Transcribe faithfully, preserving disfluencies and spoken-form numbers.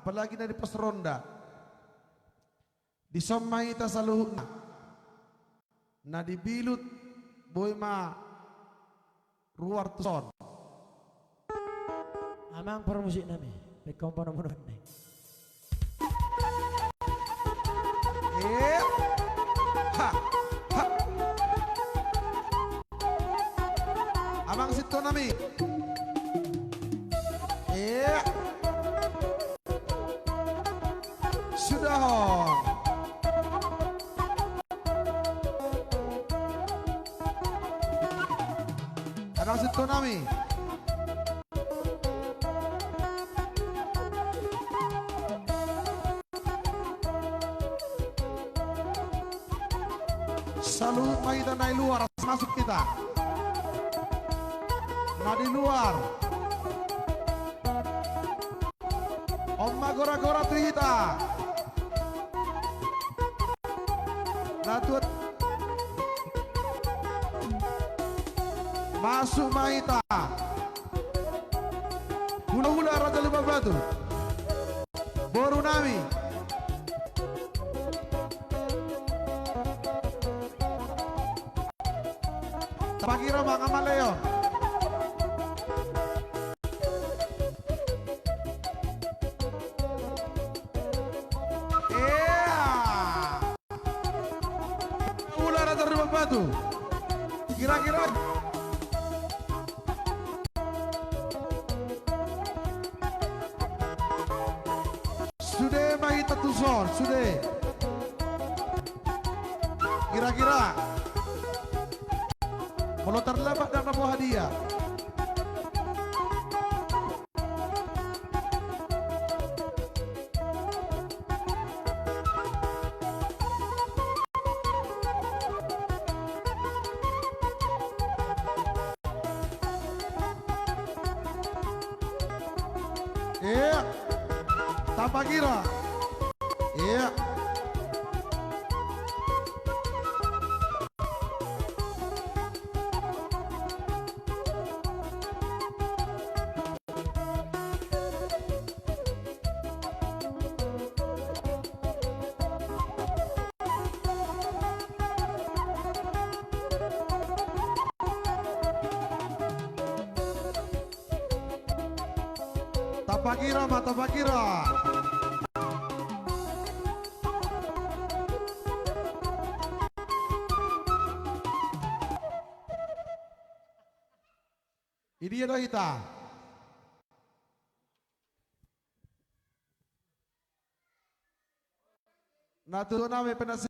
apalagi na di pos ronda. Dison ma hita saluhutna. Na di bilut boi ma ruar tuson. Amang parmusik nami, pekkom panomunan ni. Eh. Ha. Ha. Amang sintua nami. Eh. Sudahon. Amang sintua nami. Saluhut ma hita na di luar, masuk hita. Na di luar. On ma gora-gora tu hita. Na tuat. Masuk ma hita. Hula-hula Raja Lumban Batu. Boru nami. Tapagira ma, Amang Leo. Ea. Hula-hula Raja Lumban Batu. Kira-kira. Sude ma hita tuson, sude. Kira-kira. Molo tarlambat ndang dapot hadiah. Ea. Tapagira. Ea. Tapagira ma, tapagira. Di dia do hita. Na tutu nami penasi.